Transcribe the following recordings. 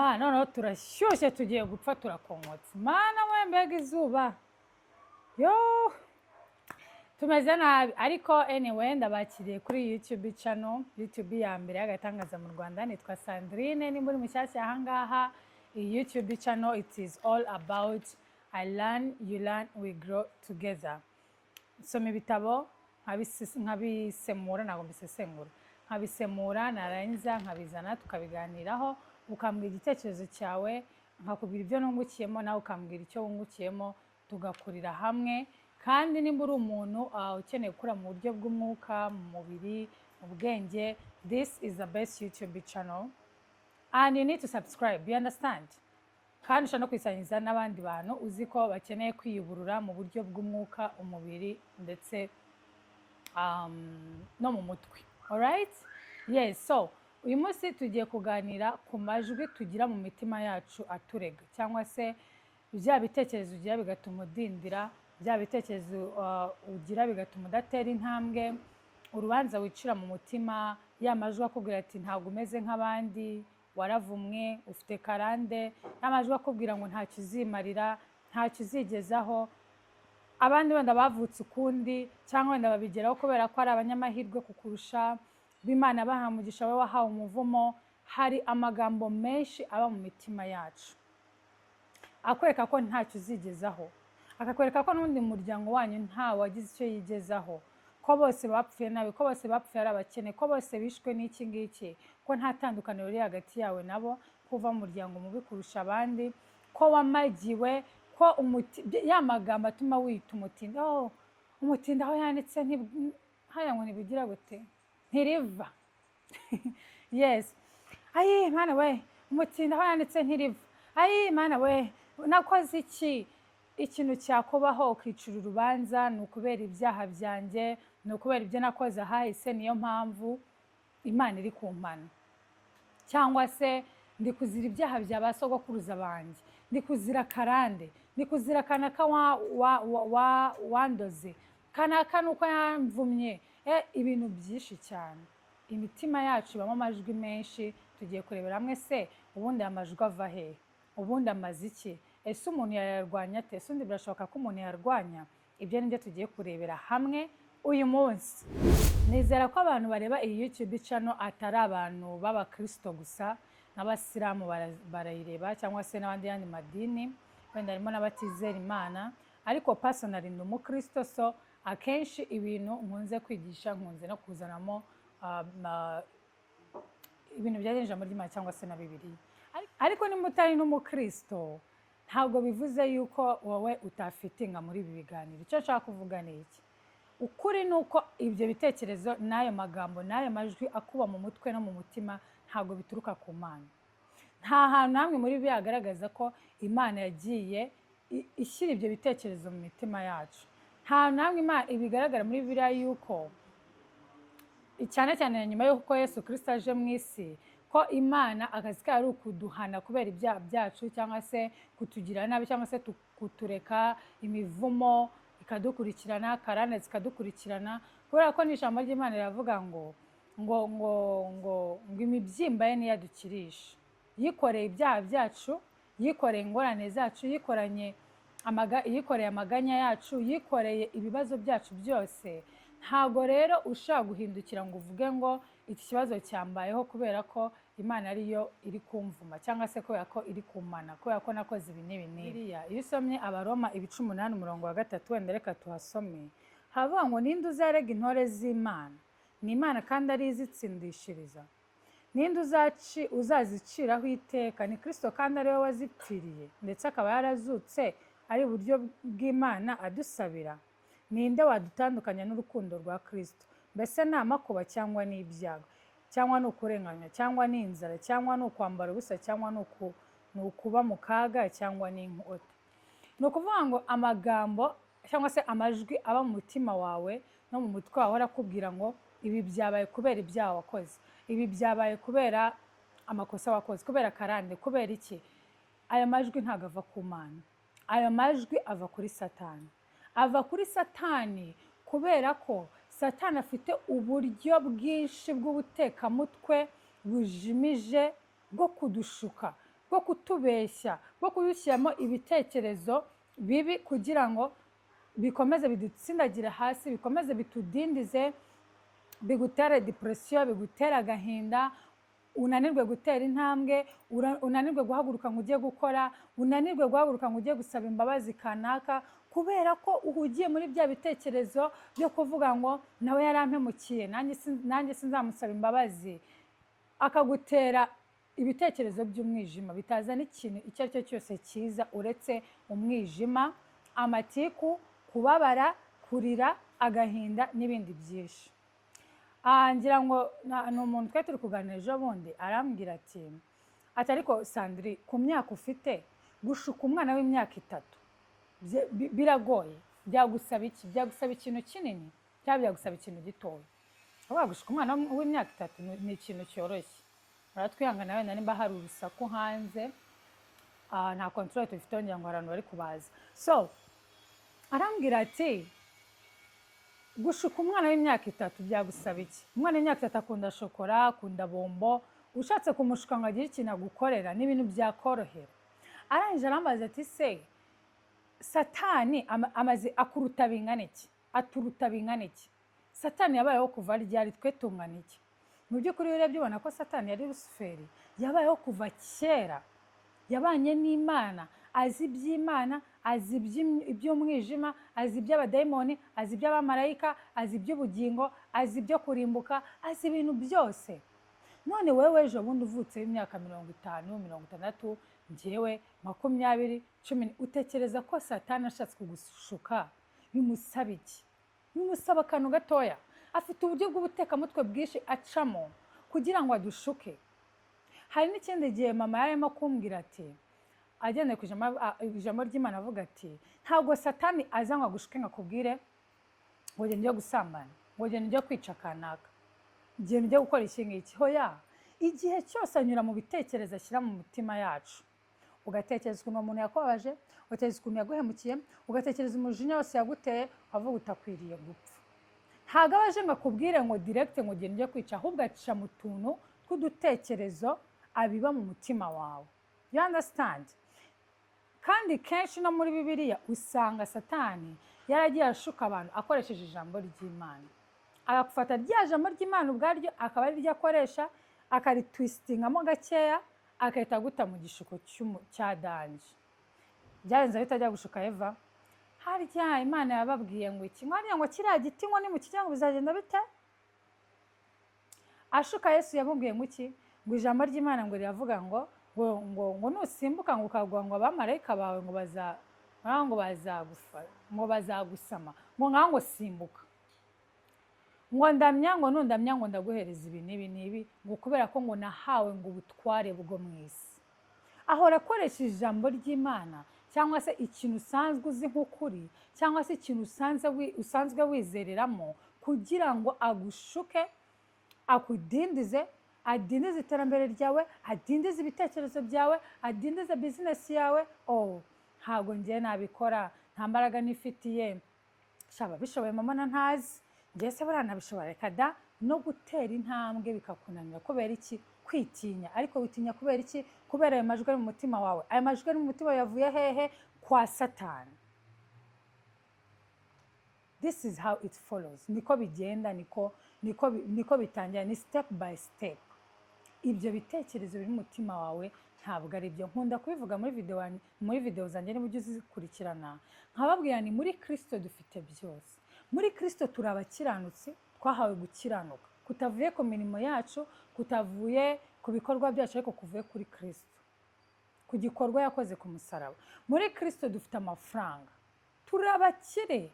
Mana, noneho turashyushye, tugiye gupfa, turakongotse. Mana we, mbega izuba! Yo, tumeze nabi. Ariko anyway, ndabakiriye kuri YouTube channel, YouTube ya mbere y'agatangaza mu Rwanda. Nitwa Sandrine. Nimba uri mushyashya ahangaha, iyi YouTube channel, it is all about I learn, you learn, we grow together. Nsoma ibitabo nkabisemura, ntabwo mbisesengura, nkabisemura, narangiza nkabizana tukabiganiraho, ukambwira igitekerezo cyawe, nkakubwira ibyo nungukiyemo, nawe ukambwira icyo wungukiyemo, tugakurira hamwe. Kandi nimba uri umuntu ukeneye gukura mu buryo bw'umwuka, mu mubiri, mu bwenge, this is the best YouTube channel and you need to subscribe, you understand? Kandi ushobora no kwisangiza n'abandi bantu uzi ko bakeneye kwiyuburura mu buryo bw'umwuka, umubiri, ndetse no mu mutwe. Alright, yes. So uyu munsi tugiye kuganira ku majwi tugira mu mitima yacu aturega, cyangwa se bya bitekerezo ugira bigatuma udindira, bya bitekerezo ugira bigatuma udatera intambwe, urubanza wicira mu mutima, ya majwi akubwira ati: "Ntabwo umeze nk'abandi, waravumwe, ufite karande", ya majwi akubwira ngo ntacyo uzimarira, ntacyo uzigezaho, abandi wenda bavutse ukundi, cyangwa wenda babigeraho kubera ko ari abanyamahirwe kukurusha, b'Imana baha umugisha, wowe wahawe umuvumo. Hari amagambo menshi aba mu mitima yacu akwereka ko ntacyo uzigezaho, akakwereka ko n'undi muryango wanyu nta wagize icyo yigezaho, ko bose bapfuye nabi, ko bose bapfuye ari abakene, ko bose bishwe n'iki ngiki, ko nta tandukaniro riri hagati yawe nabo, ko uva mu muryango mubi kurusha abandi, ko wamagiwe, ko ya magambo atuma wita umutindi. Oh, umutindi aho yanitse haya ngo ntibigira gute, ntiriva. Yes. Ayi Mana we, umutindi aho yanitse ntiriva. Ayi Mana we, nakoze iki? Ikintu cyakubaho ukicira urubanza: ni ukubera ibyaha byanjye, ni ukubera ibyo nakoze ahahise, niyo mpamvu Imana iri kumpana, cyangwa se ndi kuzira ibyaha bya ba sogokuruza banjye, ndi kuzira karande, ndi kuzira kanaka wandoze, kanaka nuko yamvumye. Ibintu byinshi cyane. Imitima yacu ibamo amajwi menshi. Tugiye kurebera hamwe se ubundi aya majwi ava hehe? Ubundi amaze iki? Ese umuntu yayarwanya ate? Ese ubundi birashoboka ko umuntu yarwanya? Ibyo ni byo tugiye kurebera hamwe uyu munsi. Nizera ko abantu bareba iyi YouTube channel atari abantu b'abakristo gusa, n'abasilamu barayireba, cyangwa se n'abandi yandi madini, wenda harimo n'abatizera Imana. Ariko personally ndi umukristo, so akenshi ibintu nkunze kwigisha nkunze no kuzanamo ibintu bijyanye n'ijambo ry'Imana cyangwa se na Bibiliya. Ariko niba utari n'umukristo, ntabwo bivuze yuko wowe utafitinga muri ibi biganiro. Icyo nshaka kuvuga ni iki: ukuri ni uko ibyo bitekerezo n'ayo magambo n'ayo majwi akuba mu mutwe no mu mutima ntabwo bituruka ku Mana. Nta hantu hamwe muri byo hagaragaza ko Imana yagiye ishyira ibyo bitekerezo mu mitima yacu. Nta hantu hamwe ibigaragara muri Bibiliya yuko, cyane cyane nyuma y'uko Yesu Kirisito aje mu isi, ko Imana akazi kayo ari ukuduhana kubera ibyaha byacu, cyangwa se kutugira nabi, cyangwa se kutureka imivumo ikadukurikirana, karande zikadukurikirana, kubera ko n'ijambo ry'Imana riravuga ngo imibyimba ye niyo adukirisha. Yikoreye ibyaha byacu, yikoreye ingorane zacu, yikoreye amaganya yacu, yikoreye ibibazo byacu byose. Ntabwo rero ushobora guhindukira ngo uvuge ngo iki kibazo cyambayeho kubera ko Imana ariyo iri kumvuma, cyangwa se kubera ko iri kumana, kubera ko nakoze ibi n'ibi n'ibi. Iyo usomye Abaroma ibice 8, umurongo wa 3, wenda reka tuhasome, haravuga ngo: "Ninde uzarega intore z'Imana? Ni Imana kandi ari izitsindishiriza. Ninde uzaziciraho iteka? Ni Kirisito kandi ari we wazipfiriye, ndetse akaba yarazutse, ari iburyo bw'Imana adusabira. Ninde wadutandukanya n'urukundo rwa Kirisito? Mbese ni amakuba, cyangwa ni ibyago, cyangwa ni ukurenganywa, cyangwa ni inzara, cyangwa ni ukwambara ubusa, cyangwa ni ukuba mu kaga, cyangwa ni inkota?" Ni ukuvuga ngo amagambo cyangwa se amajwi aba mu mutima wawe no mu mutwe wawe arakubwira ngo ibi byabaye kubera ibyaha wakoze, ibi byabaye kubera amakosa wakoze, kubera karande, kubera iki. Aya majwi ntabwo ava ku Mana. Ayo majwi ava kuri Satani. Ava kuri Satani kubera ko Satani afite uburyo bwinshi bw'ubutekamutwe bujimije bwo kudushuka, bwo kutubeshya, bwo kudushyiramo ibitekerezo bibi kugira ngo bikomeze bidutsindagire hasi, bikomeze bitudindize, bigutere depression, bigutere agahinda, unanirwe gutera intambwe, unanirwe guhaguruka ngo ujye gukora, unanirwe guhaguruka ngo ujye gusaba imbabazi kanaka, kubera ko uhugiye muri bya bitekerezo byo kuvuga ngo nawe yarampemukiye, nanjye sinzamusaba imbabazi. Akagutera ibitekerezo by'umwijima bitazana ikintu icyo ari cyo cyose cyiza uretse umwijima, amatiku, kubabara, kurira, agahinda n'ibindi byinshi. Ngira ngo ni umuntu twari turi kuganira ejo bundi, arambwira ati: "Ariko Sandri, ku myaka ufite, gushuka umwana w'imyaka 3 biragoye. Byagusaba iki? Byagusaba ikintu kinini cyangwa byagusaba ikintu gitoya?" Uvuga gushuka umwana w'imyaka 3 ni ikintu cyoroshye. Muratwihangana wenda nimba hari urusaku hanze, nta control tubifiteho, ngira ngo hari abantu bari kubaza. So arambwira ati: "Gushuka umwana w'imyaka 3 byagusaba iki? Umwana w'imyaka 3 akunda shokora, akunda bombo. Ushatse kumushuka ngo agire ikintu agukorera, ni ibintu byakorohera." Arangije arambaza ati: "Se Satani amaze akuruta bingana iki? Aturuta bingana iki? Satani yabayeho kuva ryari? Twe tungana iki?" Mu by'ukuri, iyo urebye ubona ko Satani yari Rusuferi, yabayeho kuva kera, yabanye n'Imana, azi iby'Imana, azi iby'umwijima, azi iby'abadayimoni, azi iby'abamarayika, azi iby'ubugingo, azi ibyo kurimbuka, azi ibintu byose. None wowe ejo bundi uvutse w'imyaka 50, 60, njyewe 20, 10, utekereza ko Satani ashatse kugushuka bimusaba iki? Bimusaba akantu gatoya. Afite uburyo bw'ubutekamutwe bwinshi acamo kugira ngo adushuke. Hari n'ikindi gihe mama yari arimo kumbwira ati, agendeye ku ijambo ry'Imana, avuga ati: "Ntabwo Satani aza ngo agushuke ngo akubwire ngo genda ujye gusambana, ngo genda ujye kwica kanaka, genda ujye gukora iki ngiki." Hoya, igihe cyose anyura mu bitekerezo ashyira mu mutima yacu. Ugatekereza ukuntu uwo muntu yakubabaje, ugatekereza ukuntu yaguhemukiye, ugatekereza umujinya wose yaguteye, ukavuga utakwiriye gupfa. Ntabwo aba aje ngo akubwire ngo direct ngo genda ujye kwica, ahubwo aca mu tuntu tw'udutekerezo abiba mu mutima wawe. You understand? Kandi kenshi no muri Bibiliya usanga Satani yaragiye ashuka abantu akoresheje ijambo ry'Imana, agafata rya jambo ry'Imana ubwaryo akaba ari ryo akoresha, akaritwistingamo gakeya, agahita aguta mu gishuko cya danger. Byarenze bitajya gushuka Eva. Harya Imana yababwiye ngo iki? Ngo hariya ngo kiriya giti ngo nimukirya ngo bizagenda bite? Ashuka Yesu yamubwiye ngo iki? Ngo ijambo ry'Imana ngo riravuga ngo nusimbuka ngo ukagwa, ngo abamarayika bawe ngo baza ngo bazagufa, ngo bazagusama, ngo ngaho ngo simbuka, ngo ndamya, ngo nundamya ngo ndaguhereza ibi n'ibi n'ibi, ngo kubera ko ngo nahawe ngo ubutware bwo mu isi. Ahora akoresha ijambo ry'Imana cyangwa se ikintu usanzwe uzi nk'ukuri, cyangwa se ikintu usanzwe wizereramo, kugira ngo agushuke, akudindize, adindize iterambere ryawe, adindize ibitekerezo byawe, adindize business yawe. "Oh, ntabwo ngiye nabikora, nta mbaraga nifitiye, shaba bishoboye mama na ntazi ngiye se buriya nabishobora, reka da." No gutera intambwe bikakunanira. Kubera iki? Kwitinya. Ariko witinya kubera iki? Kubera ayo majwi ari mu mutima wawe. Ayo majwi ari mu mutima wawe yavuye hehe? Kwa Satani. This is how it follows. Niko bigenda, niko bitangira, ni step by step. Ibyo bitekerezo biri mu mutima wawe ntabwo ari byo. Nkunda kubivuga muri video zanjye, niba ujya uzikurikirana, nkababwira ni muri Kristo dufite byose. Muri Kristo turi abakiranutsi, twahawe gukiranuka kutavuye ku mirimo yacu, kutavuye ku bikorwa byacu, ariko kuvuye kuri Kristo, ku gikorwa yakoze ku musaraba. Muri Kristo dufite amafaranga, turi abakire.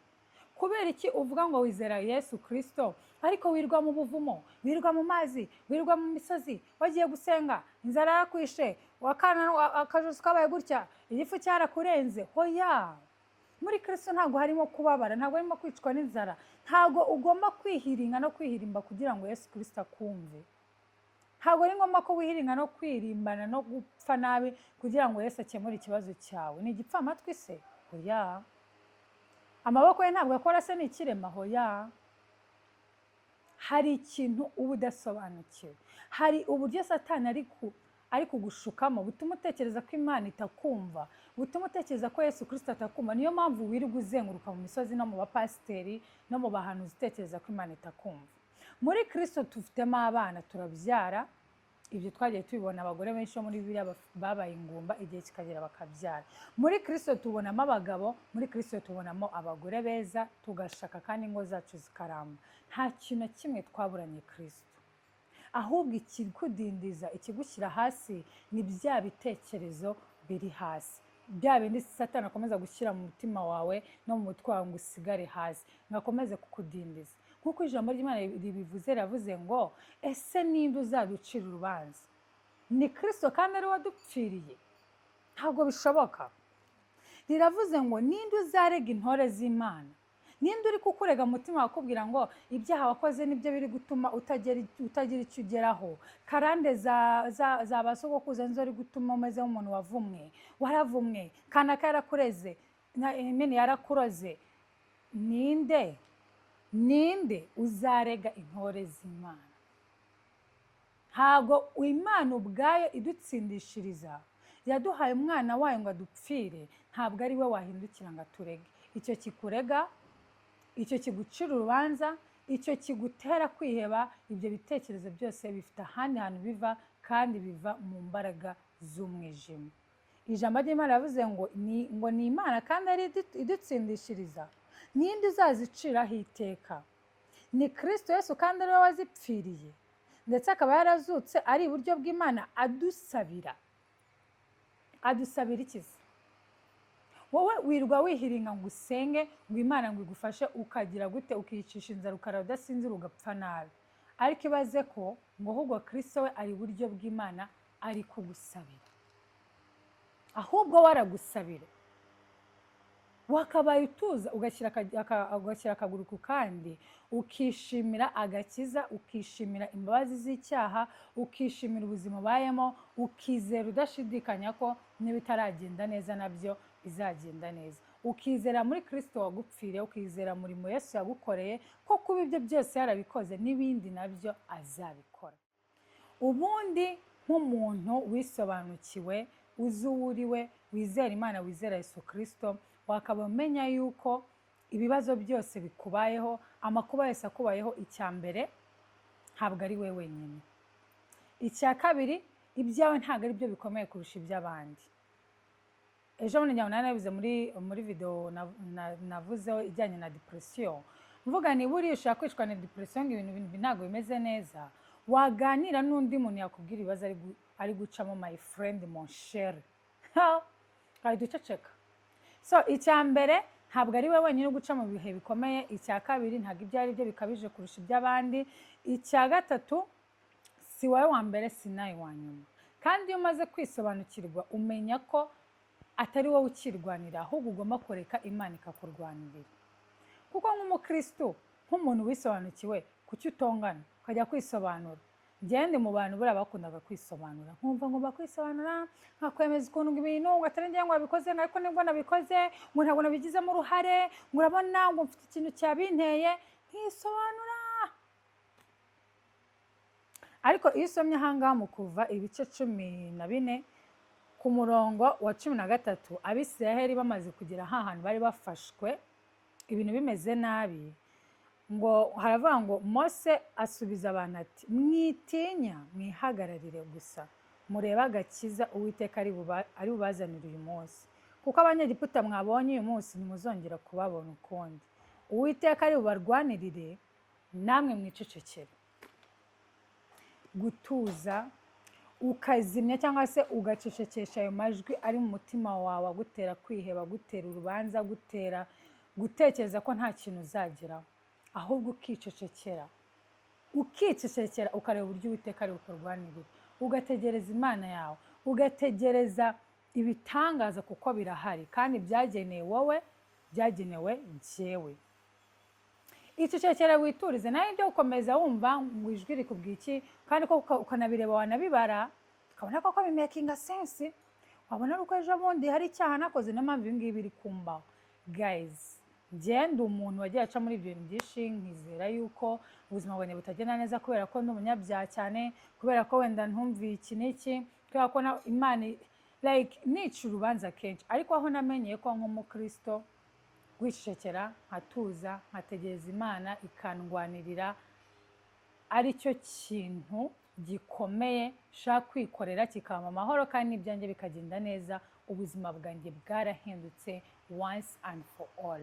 Kubera iki uvuga ngo wizera Yesu Kristo, ariko wirwa mu buvumo, wirwa mu mazi, wirwa mu misozi, wagiye gusenga inzara yarakwishe, wakana akajosi kabaye gutya, igifu cyarakurenze? Hoya, muri Kristo ntabwo harimo kubabara, ntabwo harimo kwicwa n'inzara, ntabwo ugomba kwihiringa no kwihirimba kugira ngo Yesu Kristo akumve. Ntabwo ari ngombwa ko wihiringa no kwirimbana no gupfa nabi kugira ngo Yesu akemure ikibazo cyawe. Ni igipfamatwi se? Hoya. Amaboko ye ntabwo akora se? Ni ikirema? Hoya. Hari ikintu uba udasobanukiwe, hari uburyo Satani ari ku ari kugushukamo butuma utekereza ko Imana itakumva, butuma utekereza ko Yesu Kirisito atakumva. Niyo mpamvu wirirwa uzenguruka mu misozi no mu bapasiteri no mu bahanuzi, utekereza ko Imana itakumva. Muri Kirisito tufitemo abana, turabyara. Ibyo twagiye tubibona, abagore benshi bo muri Bibiliya babaye ingumba, igihe kikagera bakabyara. Muri Kirisito tubonamo abagabo, muri Kirisito tubonamo abagore beza, tugashaka kandi ingo zacu zikaramba. Nta kintu na kimwe twaburanye Kirisito. Ahubwo ikikudindiza, ikigushyira hasi, ni bya bitekerezo biri hasi, bya bindi Satani akomeza gushyira mu mutima wawe no mu mutwe wawe ngo usigare hasi, ngo akomeze kukudindiza. Nk'uko ijambo ry'Imana ribivuze, riravuze ngo: "Ese ninde uzaducira urubanza? Ni Kirisito kandi ari we wadupfiriye? Ntabwo bishoboka." Riravuze ngo: "Ninde uzarega intore z'Imana?" Ninde uri kukurega mu mutima wakubwira ngo ibyaha wakoze nibyo biri gutuma utagira icyo ugeraho? Karande za ba sogokuruza nizo ziri gutuma umeze nk'umuntu wavumwe, waravumwe, kanaka yarakureze, imene yarakuroze. Ninde uzarega intore z'Imana? Ntabwo Imana ubwayo idutsindishiriza, yaduhaye umwana wayo ngo adupfire, ntabwo ari we wahindukira ngo aturege. Icyo kikurega, icyo kigucira urubanza, icyo kigutera kwiheba, ibyo bitekerezo byose bifite ahandi hantu biva, kandi biva mu mbaraga z'umwijima. Ijambo ry'Imana yavuze ngo ni Imana kandi ari idutsindishiriza. Ninde uzaziciraho iteka? Ni Kirisito Yesu kandi ari we wazipfiriye, ndetse akaba yarazutse, ari iburyo bw'Imana adusabira. Adusabira iki se? Wowe wirwa wihiringa ngo usenge, ngo Imana ngo igufashe, ukagira gute, ukiyicisha inzara, ukarara udasinzira, ugapfa nabi. Ariko ibaze ko ngo ahubwo Kirisito we ari iburyo bw'Imana, ari kugusabira. Ahubwo we aragusabira, wakabaye utuza, ugashyira akaguru ku kandi, ukishimira agakiza, ukishimira imbabazi z'icyaha, ukishimira ubuzima ubayemo, ukizera udashidikanya ko n'ibitaragenda neza nabyo bizagenda neza, ukizera muri Kirisito wagupfiriye, ukizera umurimo Yesu yagukoreye, ko kuba ibyo byose yarabikoze, n'ibindi nabyo azabikora. Ubundi nk'umuntu wisobanukiwe, uzi uwo uri we, wizera Imana, wizera Yesu Kirisito, wakaba umenya yuko ibibazo byose bikubayeho, amakuba yose akubayeho, icya mbere, ntabwo ari we wenyine. Icya kabiri, ibyawe ntabwo ari byo bikomeye kurusha iby'abandi. Ejo bundi njya nanabivuze muri video navuzeho ijyanye na depression, mvuga ni buriya ushobora kwicwa na depression ngo ibintu ntabwo bimeze neza, waganira n'undi muntu yakubwira ibibazo ari gucamo, my friend, mon cher, ahita uceceka. So icya mbere, ntabwo ari we wenyine guca mu bihe bikomeye. Icya kabiri, ntabwo ibyo ari byo bikabije kurusha iby'abandi. Icya gatatu, si wowe wa mbere, si nawe wa nyuma. Kandi iyo umaze kwisobanukirwa, umenya ko atari wowe ukirwanira, ahubwo ugomba kureka Imana ikakurwanirira. Kuko nk'umukristo, nk'umuntu wisobanukiwe, kuki utongana, ukajya kwisobanura? Ngende mu bantu buriya bakundaga kwisobanura, nkumva ngomba kwisobanura, nkakwemeza ukuntu ngo ibintu ngo atari njye ngo wabikoze, ngo ariko nibwo nabikoze, ngo ntabwo nabigizemo uruhare, ngo urabona ngo mfite ikintu cyabinteye, nkisobanura. Ariko iyo usomye ahangaha mu Kuva ibice 14 ku murongo wa 13, Abisiraheli bamaze kugera hantu bari bafashwe, ibintu bimeze nabi, ngo haravuga ngo Mose asubiza abantu ati: "Mwitinya, mwihagararire gusa, murebe agakiza Uwiteka ari bubazanire uyu munsi, kuko Abanyegiputa mwabonye uyu munsi ntimuzongera kubabona ukundi. Uwiteka ari bubarwanirire, namwe mwicecekere." Gutuza, ukazimya cyangwa se ugacecekesha ayo majwi ari mu mutima wawe agutera kwiheba, agutera urubanza, agutera gutekereza ko nta kintu uzageraho, ahubwo ukicecekera, ukicecekera, ukareba uburyo Uwiteka ari bukurwanirire, ugategereza Imana yawe, ugategereza ibitangaza, kuko birahari kandi byagenewe wowe, byagenewe njyewe. Icecekere, witurize. Nawe ibyo gukomeza wumva ngo ijwi rikubwiye iki, kandi ko ukanabireba, wanabibara, ukabona koko bimakinga sense, wabona ari uko ejo bundi hari icyaha nakoze, niyo mpamvu ibi ngibi biri kumbaho. Guys, ngenda umuntu wagiye aca muri ibyo bintu byinshi, nkizera yuko ubuzima bwanjye butagenda neza kubera ko ndi umunyabyaha cyane, kubera ko wenda ntumviye iki n'iki. Kubera ko Imana, like, nica urubanza kenshi. Ariko aho namenyeye ko nk'umukristo kwicecekera, nkatuza, nkategereza Imana ikandwanirira, ari cyo kintu gikomeye nshaka kwikorera, kikampa amahoro kandi n'ibyanjye bikagenda neza. Ubuzima bwanjye bwarahindutse once and for all.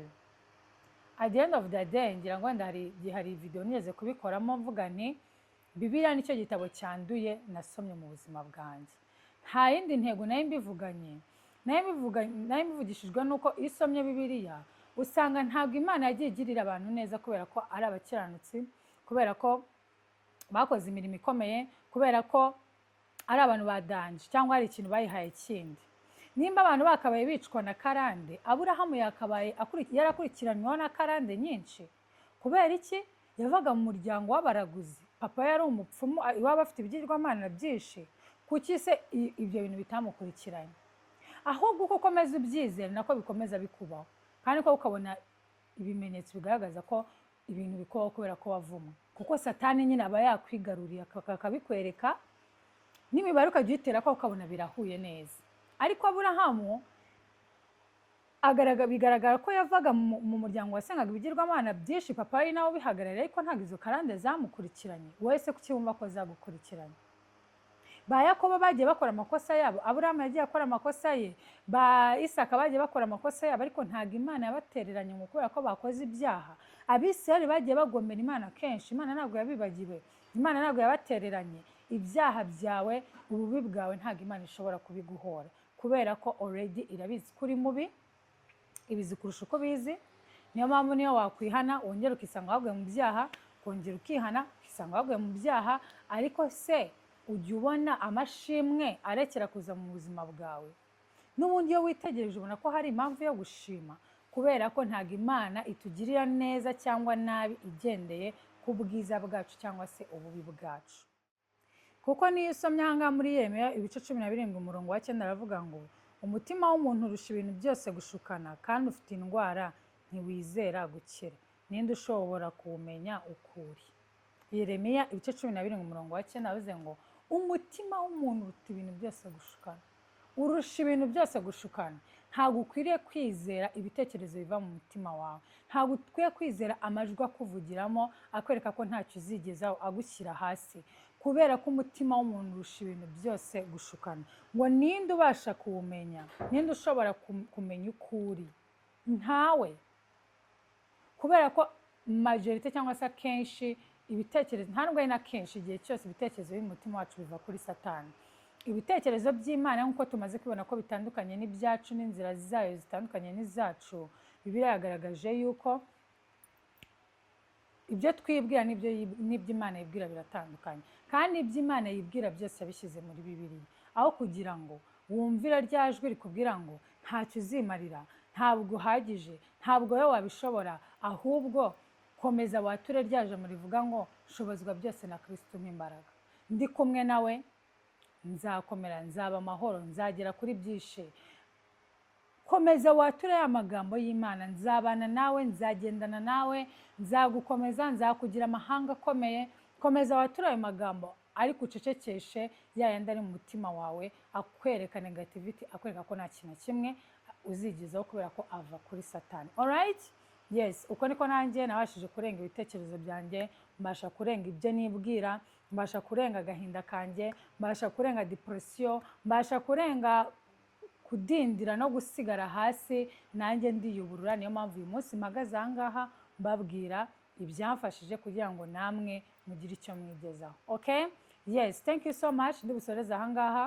At the end of the day, ngira ngo wenda hari video nigeze kubikoramo mvuga nti Bibiliya nicyo gitabo cyanduye nasomye mu buzima bwanjye. Nta yindi ntego nayo mbivuganye, nayo mbivugishijwe nuko iyo usomye Bibiliya usanga ntabwo Imana yagiye igirira abantu neza kubera ko ari abakiranutsi, kubera ko bakoze imirimo ikomeye, kubera ko ari abantu ba danger cyangwa hari ikintu bayihaye kindi. Nimba abantu bakabaye bicwa na karande, Aburahamu yakabaye yarakurikiranyweho na karande nyinshi. Kubera iki? Yavaga mu muryango w'abaraguzi, papa yari umupfumu, iwabo afite ibigirwamana byinshi. Kuki se ibyo bintu bitamukurikiranye? Ahubwo uko ukomeza ubyizera, nako bikomeza bikubaho, kandi ko ukabona ibimenyetso bigaragaza ko ibintu bikubaho kubera ko wavumwe, kuko Satani nyine aba yakwigaruriye, akabikwereka n'imibare ukajya uyitera ko ukabona birahuye neza. Ariko Aburahamu bigaragara ko yavaga mu muryango wasengaga ibigirwamana byinshi, papa we nawe ubihagarariye, ariko ntabwo izo karande zamukurikiranye. Wowe se kuki wumva ko zagukurikiranye? Ba Yakobo bagiye bakora amakosa yabo, Aburahamu yagiye akora amakosa ye, ba Isaka bagiye bakora amakosa yabo, ariko ntabwo Imana yabatereranye ngo kubera ko bakoze ibyaha. Abisirayeli bagiye bagomera Imana kenshi, Imana ntabwo yabibagiwe, Imana ntabwo yabatereranye. Ibyaha byawe, ububi bwawe, ntabwo Imana ishobora kubiguhora, kubera ko already irabizi ko uri mubi, ibizi kurusha uko bizi. Niyo mpamvu niyo wakwihana, wongera ukisanga waguye mu byaha, ukongera ukihana, ukisanga waguye mu byaha. Ariko se ujya ubona amashimwe arekera kuza mu buzima bwawe? N'ubundi iyo witegereje ubona ko hari impamvu yo gushima, kubera ko ntabwo Imana itugirira neza cyangwa nabi igendeye ku bwiza bwacu cyangwa se ububi bwacu. Kuko niyo usomye aha ngaha muri Yeremiya ibice 17 umurongo wa 9, aravuga ngo umutima w'umuntu urusha ibintu byose gushukana kandi ufite indwara, ntiwizera gukira, ninde ushobora kuwumenya uko uri? Yeremiya ibice 17 umurongo wa 9 avuze ngo umutima w'umuntu uruta ibintu byose gushukana, urusha ibintu byose gushukana. Ntabwo ukwiriye kwizera ibitekerezo biva mu mutima wawe, ntabwo ukwiye kwizera amajwi akuvugiramo akwereka ko ntacyo uzigezaho, agushyira hasi, kubera ko umutima w'umuntu urusha ibintu byose gushukana. Ngo ninde ubasha kuwumenya? Ninde ushobora kumenya uko uri? Ntawe. Kubera ko majorité cyangwa se akenshi ibitekerezo, nta nubwo ari na kenshi, igihe cyose ibitekerezo biri mu mutima wacu biva kuri Satani. Ibitekerezo by'Imana, nk'uko tumaze kubibona ko bitandukanye n'ibyacu, n'inzira zayo zitandukanye n'izacu, Bibiliya yagaragaje yuko ibyo twibwira n'ibyo Imana yibwira biratandukanye, kandi ibyo Imana yibwira byose yabishyize muri Bibiliya. Aho kugira ngo wumvira rya jwi rikubwira ngo ntacyo uzimarira, ntabwo uhagije, ntabwo wowe wabishobora, ahubwo komeza wature rya jambo rivuga ngo nshobozwa byose na Kristo umpa imbaraga, ndi kumwe nawe nzakomera, nzaba amahoro, nzagera kuri byinshi. Komeza wature ya magambo y'Imana: nzabana nawe, nzagendana nawe, nzagukomeza, nzakugira amahanga akomeye. Komeza wature ayo magambo, ariko ucecekeshe ya yandi ari mu mutima wawe akwereka negativity, akwereka ko nta kintu na kimwe uzigezaho, kubera ko ava kuri Satani. Alright, yes, uko niko nanjye nabashije kurenga ibitekerezo byanjye, mbasha kurenga ibyo nibwira, mbasha kurenga agahinda kanjye, mbasha kurenga depression, mbasha kurenga kudindira no gusigara hasi. Nanjye ndiyuburura. Niyo mpamvu uyu munsi mpagaze aha ngaha mbabwira ibyamfashije kugira ngo namwe mugire icyo mwigezaho. Okay, yes, thank you so much. Ndibusoreze aha ngaha.